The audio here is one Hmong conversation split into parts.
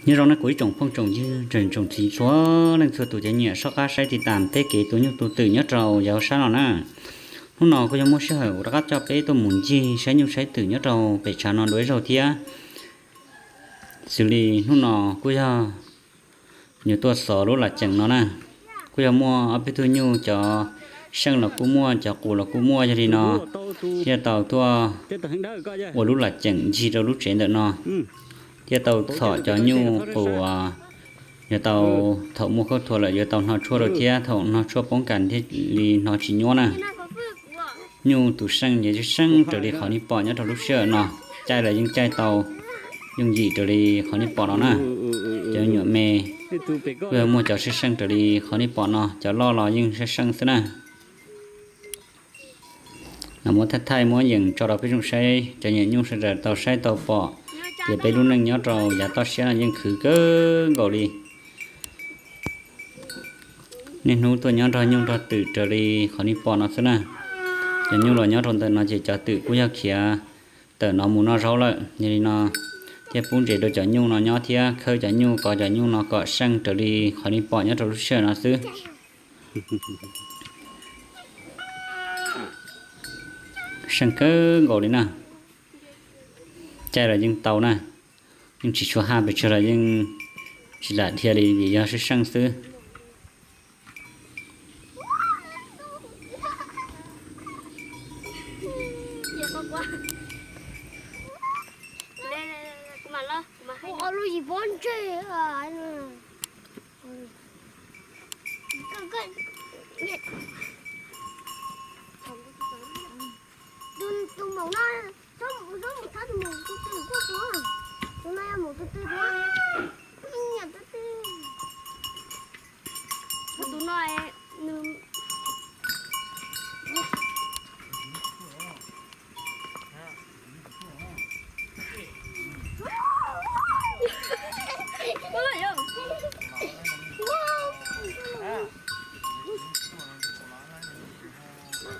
Nyob zoo nej kuv ib tsoom phooj tsoom ywg tsoom txiv txhua leej txhua tus cov nyiam soj qab saib tiv tas peb kev tu nyuj tu twm nyob rau yav sab no na. Hnub no kuj yog muaj sij hawm rov qab coj peb tuaj mus ncig saib nyuj saib twm nyob rau pem tshav no dua ib zaug thiab. Xws li hnub no kuj yog yuav tuaj xov lub lam ceem no na. Kuj yog muaj ob peb tug nyuj, cov seej los kuj muaj, cov qus los kuj muaj, yog li no thiaj tau tuaj ua lub lam ceem ncig rau lub tsev ntawm no, thiaj tau txhom cov nyuj qus, yuav tau, thaum muaj khaub thuas lawm yuav tau hno tshuaj rau thiab, thaum hno tshuaj poob kas thiaj li hno tsis nyuab na. Nyuj tus seej ces seej raws li qhov nej pom nyob rau lub sij hawm no, caij los yeej caij tau yooj yim raws li qhov nej pom no na. Cov nyuam me kuj yog muaj cov seej seej raws li qhov nej pom no, cov loj los yeej seej seej xwb na. Muab thaij thaij muab yees tso rau peb tsoom saib cov nyiam nyuj sawv daws tau saib tau pom tias peb lub neej nyob rau yav toj siab no yeej khwv kawg nkaus li. Niaj hnub tuaj nyob nrog nyuj nrog twm raws li qhov nej pom no xwb na. Cov nyuj los nyob rau ntawm no ces cov twm kuj yog khiav tawm no mus noj zaub lawm, yog li no thiaj pub ntses rau cov nyuj no nyob thiab khawb cov nyuj, kov cov nyuj no kom seej raws li qhov nej pom nyob rau lub sij hawm no xwb. Seej kawg nkaus li na. Caij los yeej tau na, yeej tsis tshua haj pes tsawg los yeej tsis lam dhia li vim yog seej seej xwb. Tus maum no, txhob mus thab tus maum tus twg tuaj tuaj. Tus no yog maum tus twg tuaj. Nyiam tus twg. Tus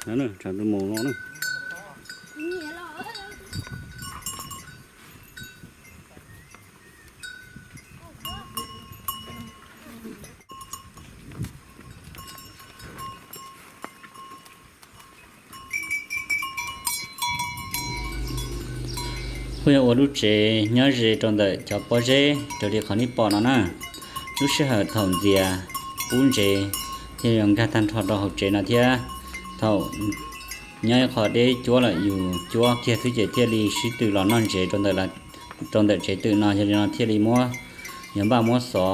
no nws Tsam tus maum no na. Kuj yog ua lub tsev nyob ze rau ntawm cov pob zeb raws li qhov nej pom no na. Lub sij hawm thaum ntxias pub ntsev thiaj yuav nkag tag nrho rau hauv tsev no thiab. Thaum nyob ib qho deb cuab lawm yus cuab kiag xwb ces thiaj li sib tw los noj ntsev rau ntawm tsev twm no, yog li no thiaj li muab, yuav npaj muab xov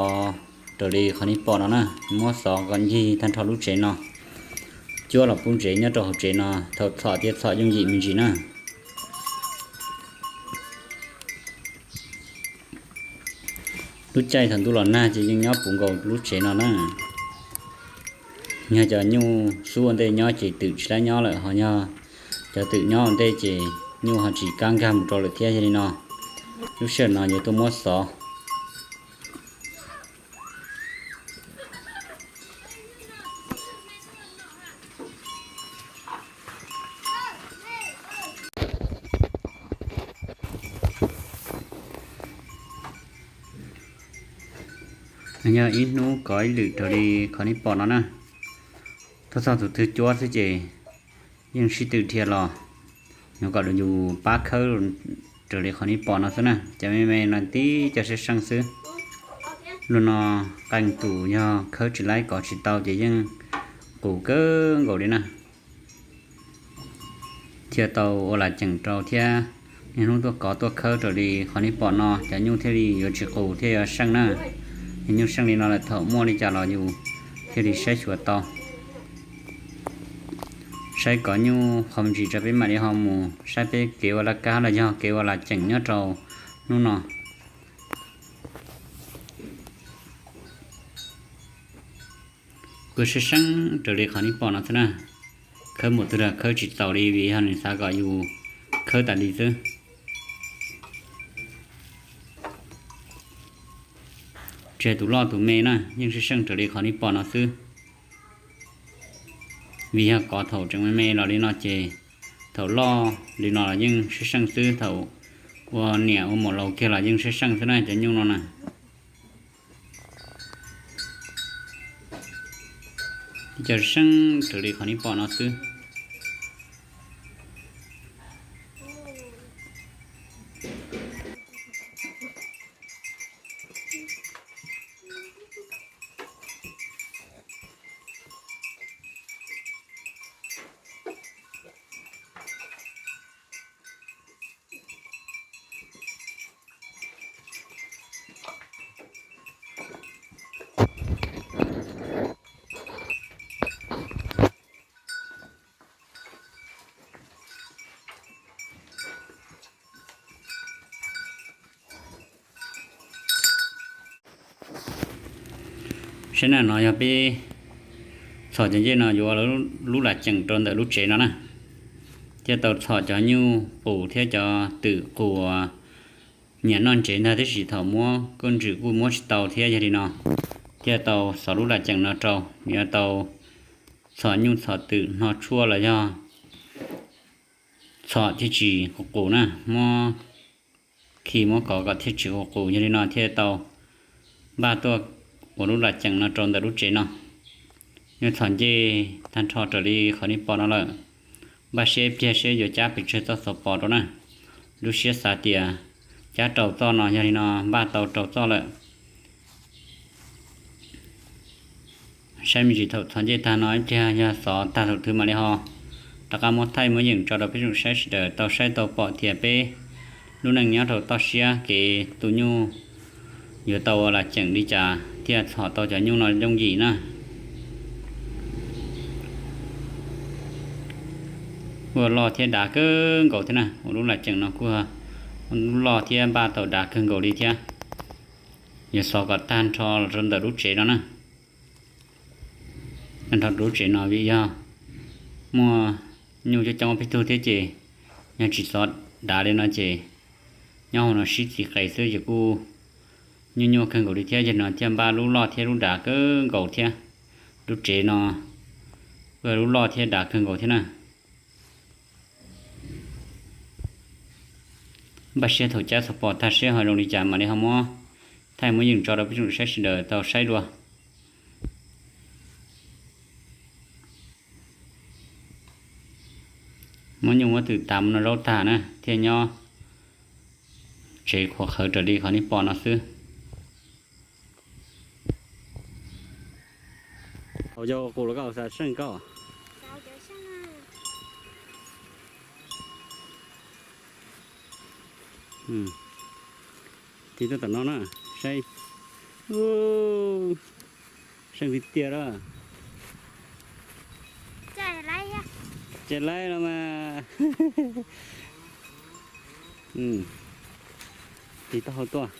raws li qhov nej pom no na, muab xov kom ncig tag nrho lub tsev no, cuab los pub ntsev nyob rau hauv tsev no, thaum txhom thiaj txhom yooj yim me ntsis na. Lub caij thaum ntuj los nag ces yeej nyob puv nkaus lub tsev no na. Yog cov nyuj xub ua ntej nyob ces twm tsis laib nyob lawm, ho yog cov twm nyob ua ntej ces nyuj ho tsis kam nkag mus rau lawm thiab. Yog li no, lub sij hawm no yuav tuaj muab xov. Yog ib hnub kov ib lwm raws li qhov nej pom no na. Tuaj txog tus twg cuab xwb ces yeej sib tw dhia los, yuav kom yus pab khawb raws li qhov nej pom no xwb na. Cov me me no tib co seej seej xwb. Lub no qee tus yog khawb tsis laib kov tsis tau ces yeej qus kawg nkaus li na. Thiaj tau ua lam ceem rau thiab niaj hnub tuaj kov tuaj khawb raws li qhov nej pom no, cov nyuj thiaj li yuav tsis qus thiaj yuav seej na. Cov nyuj seej li no lawm thaum muaj li cas los yus thiaj li saib xyuas tau. Saib kov nyuj qhov me ntsis tso peb mam li ho mus saib peb kev ua laj kab los yog kev ua lam ceem nyob rau hnub no. Kuj seej seej raws li qhov nej pom no xwb na. Khawb mus twg los khawb tsis taus li vim yog nws xav kom yus khawb tas li xwb. Tsis hais tus loj tus me na yeej seej seej raws li qhov nej pom no xwb. Vim yog kov thaum tseem me me los li no ces thaum loj li no los yeej seej seej xwb, thaum ua niam ua maum laus kiag los yeej seej seej xwb na cov nyuj no na. Cog seeb raws li qhov nej pom no xwb. Saib na, no yog peb txhom cov ncej no yuav lub lam ceem rau ntawm lub tsev no na, thiaj tau txhom cov nyuj qus thiab cov twm qus nyiam noj ntsev ntag, tab sis thaum muab kuj ntsws kuj muab tsis tau thiab. Yog li no thiaj tau xov lub lam ceem no rau, yuav tau txhom nyuj txhom twm hno tshuaj los yog txhom thiaj tsis qus qus na, muab khi muab kov kom thiaj tsis qus qus. Yog li no thiaj tau npaj tuaj ua lub lam ceem no rau ntawm lub tsev no. Nyuj txhom ncej tag nrho raws li qhov nej pom no lawm. Npaj siab ib pliag seb yuav cab pes tsawg txoj xov pos rau na. Lub siab xav tias cab rau txoj no, yog li no npaj tau rau txoj lawm. Saib me ntsis thaum txhom ncej tag no ib pliag yog xov tag thaum twg mam li ho rov qab muab thaij muab yeem tso rau peb tsoom saib sawv daws tau saib tau pom tias peb lub neej nyob rau toj siab kev tu nyuj yuav tau ua lam ceem li cas thiaj txhom tau cov nyuj no yooj yim na. Ua loj thiab dav kawg nkaus thiab na, ua lub lam ceem no kuj loj thiab npaj tau dav kawg nkaus li thiab. Yuav xov kom tag nrho rau ntawm lub tsev no na. Tag nrho lub tsev no vim yog muaj nyuj coob coob peb tug thiab ces yog tsis xov dav li no ces nyob hauv no sib txiv qes xwb ces kuj nyuaj nyuaj kawg nkaus li thiab. Yog no thiaj npaj lub loj thiab lub dav kawg nkaus thiab. Lub tsev no lub loj thiab dav kawg nkaus thiab na. Npaj siab thaum cab xov pos tag seb ho zoo li cas mam li ho muab thaij muab yeem tso rau peb tsoom saib sawv daws tau saib dua. Muab nyuj muab twm tas mus no zaub tag na thiaj nyob tsev qhuav qhawv raws li qhov nej pom no xwb. Hauv yog qus los koj xav seej koj. Tig tuaj tom no na, saib. Seej tiag tiag lawm. Cais laib los mas. Tig taub hau tuaj.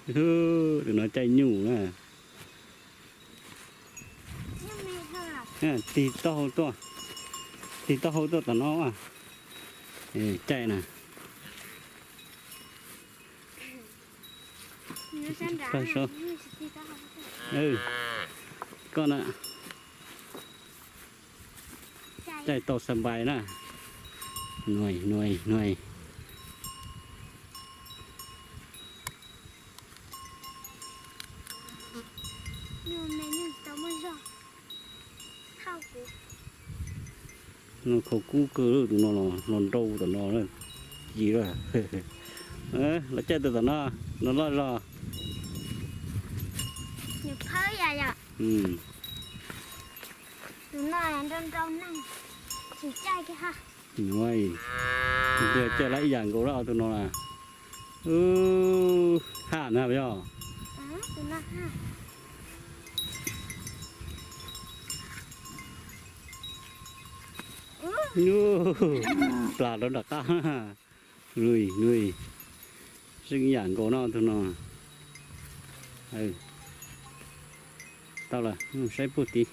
Tus no caij nyuj na. Tig taub hau tuaj, tig taub hau tuaj tom no. Caij na. Koj na, caij tau xa npais na. Nuj, nuj, nuj. No khov kub kawg, tus no los nrau tom no ci lawm. Los caij tau tom no, no loj zog. Caij lab ib yam nkaus lawm tus no na. Haj na yog. Plas rau nram qab. Nuj, nuj. Seej ib yam nkaus no tus no. Tau lawm, saib puag tid.